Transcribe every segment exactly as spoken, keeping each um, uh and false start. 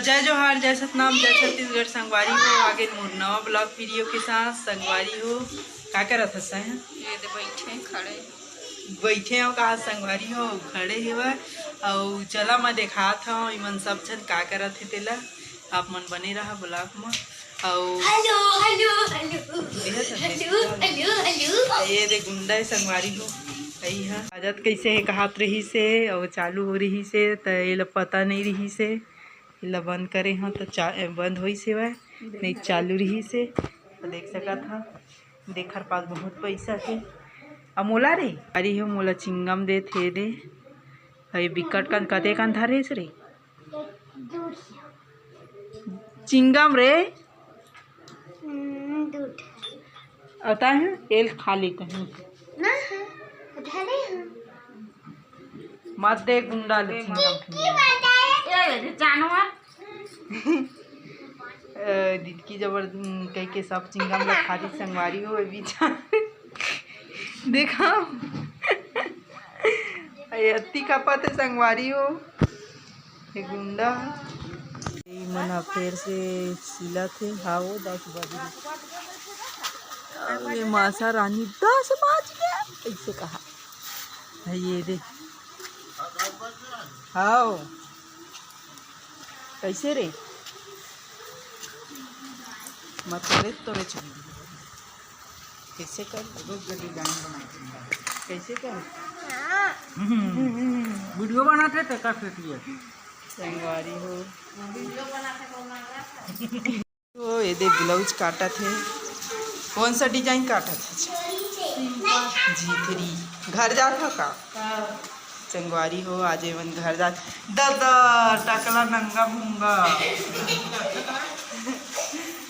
जय जोहार, जय सतनाम, जय छत्तीसगढ़। संगवारी हो, आगे मोर नवा vlog video के साथ। संगवारी हो, का करत हस? ये दे बैठे खड़े। बैठे हो का संगवारी हो, खड़े हेवय। अउ चला मैं देखात हव इमन सब झन का करत हे तेला। आप मन बने रहा vlog म। अउ हेलो, हेलो, हेलो। देखे तो हेलो, हेलो, हेलो। ये दे गुंडा हे संगवारी हो। यही ह आदत कैसे हे, कहात रहिस हे अउ चालू हो रहिस हे, त एला पता नहीं रहिस हे। एला बंद करे हव त चा-, बंद होइस हेवय, नहीं चालू रहिस हे। त देख सकत हव, देख हर पास बहुत पैसा हे। अउ मोला रे, अरे हो मोला चिंगम देत हे दे। अरे बिकट कन कते कन धरे रे? चिंगम रे। हम्म, दू ठा। अउ तैं ह एल खा ले कहीं। ना, हाँ, धरे हैं। मत दे गुंडा ले चिंगम। की, की बताए? ए, जानवर। ए, दिदकी जबर, उम, कह के सब चिंगम ला खा दी संगवारी हो, ए बीच। देखा। ए, अत्ती का पत हे संगवारी हो। ये गुंडा। ये मन ह फेर से सिलत हे। हाँ, वो दस बज गे। अरे मासा रानी, दस बज गे, ऐसे कहा। ये दे। हाँ। कैसे रे? मत तोरे, तोरे चुंदी। कैसे कर? रुक जा, डिजाइन बना के। कैसे कर? वीडियो बनाते थे का फेंक लिया? संगवारी हो। वो ये दे ब्लाउज काटत हे। कौन सा डिजाइन काटत हे? झिथरी। घर जात हो का? संगवारी हो, आज एमन घर जात। दादा, टकला नंगा भूंगा।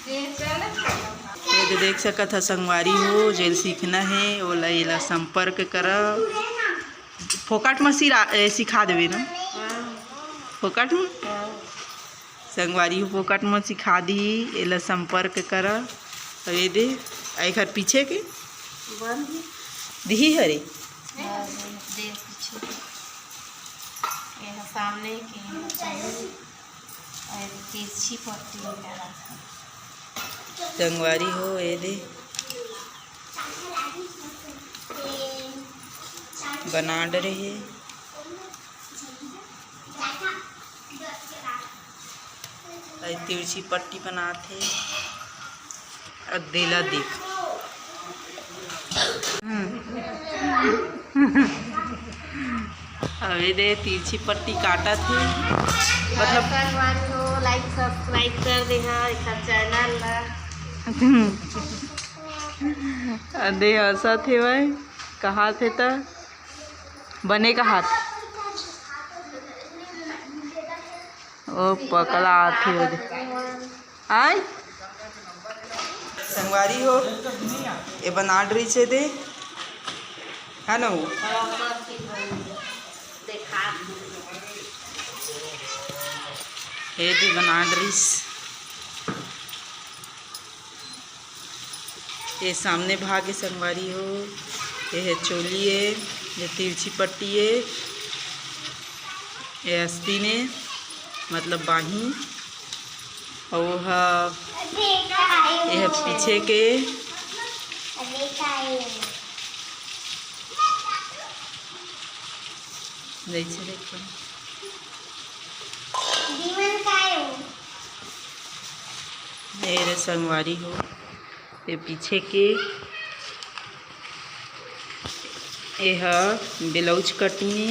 ये दे देख सकत ह संगवारी हो, जेल सीखना हे, ओला एला संपर्क करा। फोकट म सिरा-, ए, सिखा देबे ना। फोकट म? संगवारी हो, फोकट म सिखा दिही, एला संपर्क करा। अउ ये दे, आ एकर पीछे के बंद। दिही हरे। हाँ, दे, दे पीछे के। ये सामने के चाहिए। अउ तिरछी पट्टी निकाला था। संगवारी हो, ये दे। बना डरे हे। अउ तिरछी पट्टी बनात हे। अउ देला देख। हम्म। अउ ये दे तिरछी पट्टी काटत हे। मतलब संगवारी हो, like subscribe कर देहा एकर channel ला। अउ दे हंसत हे भाई, कहात हे त बने कहात। ओ पकला आथे ओदे। आय? संगवारी हो, ए बना डरिस हे दे, है ना वो? ए दे बना डरिस। ये सामने भाग हे संगवारी हो, ये हे चोली हे, ये तिरछी पट्टी हे, ये अस्तीन हे, मतलब बाही, अउ वो ह, ये ह पीछे के। जैसे देखो। ये रे संगवारी हो, ये पीछे के, ये ह ब्लाउज कटिंग हे।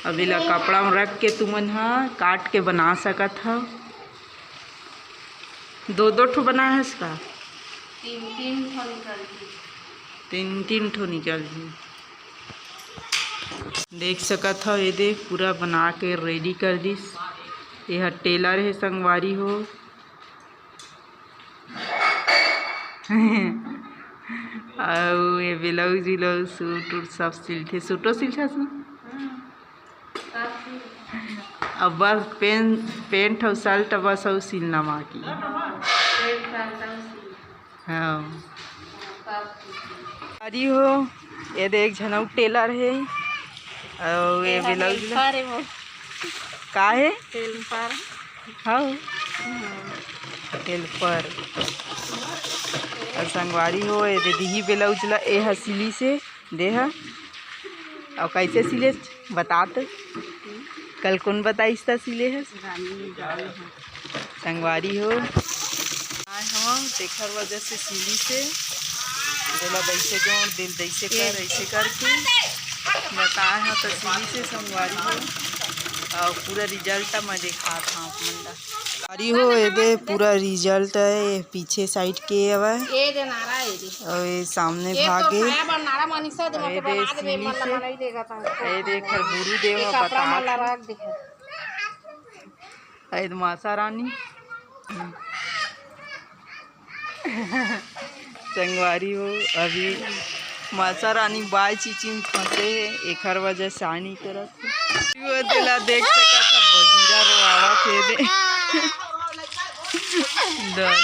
अब एला कपड़ा म रख के तुमन ह काट के बना सकत हव। दो दो ठो बनाए हस का? तीन तीन ठो निकलही। तीन तीन ठो निकलही। देख सकत हव, ये दे पूरा बना के ready कर दिस। ये ह टेलर हे संगवारी हो। अउ ये ब्लाउज व्लाउज, सूट उट सब सिलथे। सूटो सिलथस ना? अब बस पेन-, पेंट अउ शर्ट बस अउ सिलना बाकी। हाँ। अरे हो, ये दे एक झन अउ टेलर हे, अउ ये ये ब्लाउज helper हे वो। का हे? Helper। हाँ, हेल्पर। अउ संगवारी हो, ए दे दिही ब्लाउज ला, ए ह सिली से दे ह। अउ कैसे सिले बता तो। कल कोन बताइस त सिले हस? संगवारी हो, आए हवं, तेखर वजह से सिली से बोला, "वैसे जोड़ दिल, वैसे कर, ऐसे करके बताए हवं, त सिली से संगवारी हो।" अउ पूरा रिजल्ट मैं देखात हवं आप मन ला। संगवारी हो, एदे पूरा रिजल्ट है, ये पीछे साइड के हवय। ये दे नारा है जी। अउ ये सामने ये तो भागे। खाया बर नारा मानिस है, तो अउ मैं ये तो दे बना दे, सिली मन ला से। मनाई देगा था। ये दे एखर गुरुदेव ये ह कपड़ा बता। मन ला रख दे। अउ ये दे मासा रानी। संगवारी हो, अभी मासा रानी बाय चीची में फंसे हे, एखर वजह से आनी करत हे। वो तेला देख सकत ह, बगीरा रोआवत हे दे। दस।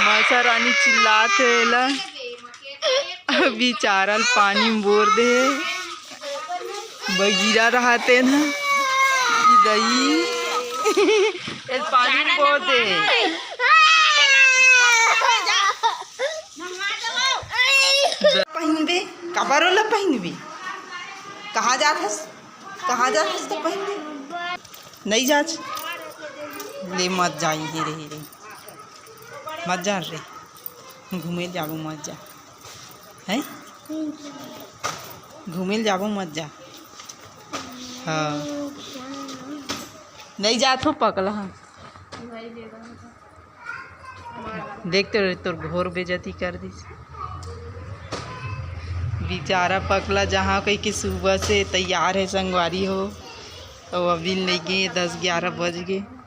मासा रानी चिल्लात हे एला। बेचारा ल पानी में बोर दे हे। बगीरा रहते ना, ई दई। ए पानी में बोर दे। पहिनबे, काबर ओला पहिनबे? कहाँ जात हस? कहाँ जात हस त पहिनबे? नहीं जाच। ले मत जा, इही रही रे। मत जा रे। घूमे जाबो, मत जा। हैं? घूमे ल जाबो, मत जा। हाँ। नहीं जात हो, पकला ह। देख तो तोर घोर बेइज्जती कर दिस। बेचारा पकला जहाँ कहि के सुबह से तैयार हे संगवारी हो, अउ अभी नहीं गे, दस ग्यारह बज गे।